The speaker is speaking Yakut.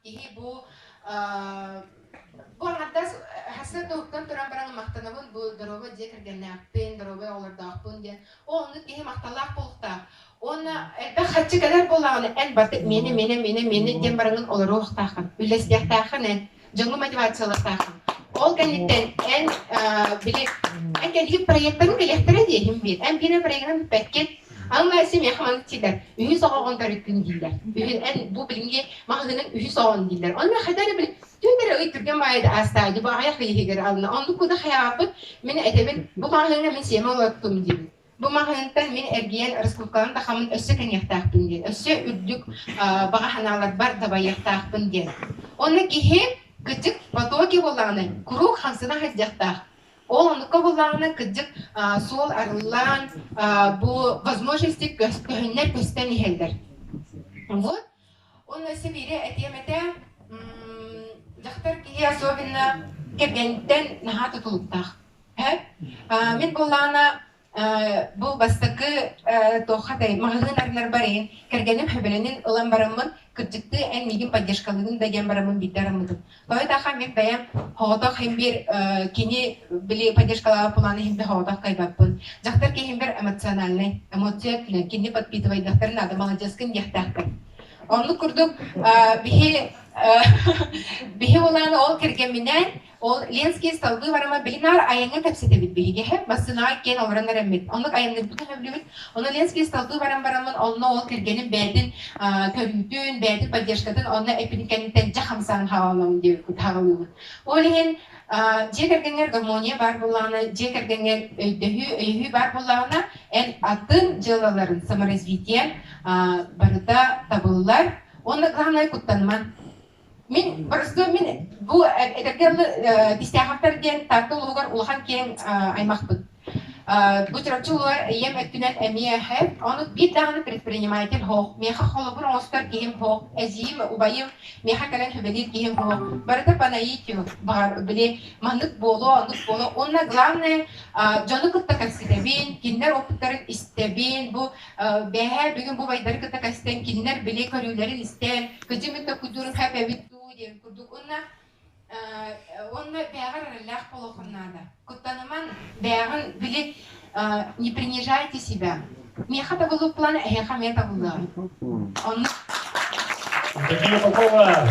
Киһи бу бу аҥардас хасыат уһуктан туран баран махтанабын бу доруобай дьиэ кэргэннээхпин, доруобай оҕолордоохпун диэн. Ол оннук киһи махталлаах буолуохтаах. Уонна элбэх харчы кэлэр буоллаҕына эн барыта миэнэ, миэнэ, миэнэ, миэнэ диэн бараҥҥын олоруохтааххын, үллэстиэхтээххин эн, дьоҥҥо мотивациялыахтааххын. Ол кэнниттэн эн били эн кэлии проектарын кэлиэхтэрэ диэһим биир. Эн биир проегынан бүппэккин. Аны син миэхэ маннык дииллэр. Үһүс оҕоҕун төрүттүн дииллэр. Үһүн эн бу билиҥҥи маҕаһыынын үһүс оҕон дииллэр. Онно хайда эрэ били түөрт эрэ ый түргэн баайда аастаайды бу аҕыйах ый иһигэр алына. Оннук куда хайаабыт мин этэбин бу маҕаһыыҥҥа мин сиэмэ олоттум диибин. Бу маҕаһыынтан мин эргийэн раскруталарын да хамын өссө кэҥиэхтээхпин диэн, өссө үрдүк баҕа санааларбар дабайыахтаахпын диэн. Онно киһи кырдьык потоки буоллаҕына куруук хамсана сылдьыахтаах. Ол оннукка буоллаҕына кырдьык суол арыллан бу возможности көһүннэр көстөн иһэллэр. Вот. Уонна өссө биири этиэм этэ, дьахтар киһи особенно кэргэниттэн наһаа тутулуктаах. Мин буоллаҕына бу бастакы туохха маҕаһыын арынарбар иһин кэргэним хөбөлөнүн ылан бараммын кырдьыктыы эн миигин поддержкалыгын да диэн бараммын биирдэ араммытым. Тоҕо мин бэйэм соҕотох иһин биир кини били поддержкалаабыт планы иһин соҕотох кайбаппын. Дьахтар киһим бэр эмоциональный, эмоция өттүнэн кини подпитывайдахтарын наада маладьыаскын диэхтээхтэр. Оннук курдук биһи биһи улаан ол кэргэмминээн Ол Ленские столбы барама билинаар айаҥҥа кэпсэтэбит биһиги массыынаҕа киэн олорон эрэммит. Оннук айанныырбытын сөбүлүүбүт. Ону Ленские столбы баран бараммын онно ол кэргэним бэйэтин көрүүтүн, бэйэтин поддержкатын онно эппитин кэнниттэн дьэ хамсаан хааланабын диэбиккит хаалыыбыт. Ол иһин дьиэ кэргэҥҥэр гармония баар буоллаҕына, дьиэ кэргэҥҥэр өйдөһүү, өйөһүү баар буоллаҕына, эн атын дьыалаларын саморазвитие барыта табыллар. Уонна главное куттаныман. Мин просто мин бу эдэргэ дылы Тистээхэптэр диэн Таатта улууһугар улахан киэҥ аймахпыт. Бу Чурапчы улууһугар ийэм өттүнэн эмиэ эһэм, ону биир даҕаны предприниматель суох, миэхэ холобур оҥостор киһим суох, эдьиийим, убайым миэхэ кэлэн сүбэлиир киһим суох. Барыта по наитию, баҕар, били маннык буолуо, оннук буолуо. Уонна главное, дьону кытта кэпсэтэбин, кинилэр опыттарын истэбин, бу бэһээ бүгүн бу убайдары кытта кэстэн, кинилэр били көрүүлэрин истэн, кыдьымыт да кудуурун хэпэбит дуу диэн курдук уонна уонна бэйэҕэр эрэллээх буолуоххун наада. Куттаныман бэйэҕин били не принижайте себя. Миэхэ табыллыбыт план эһиэхэ эмиэ табыллыаҕа. Оннук. Такие Попова.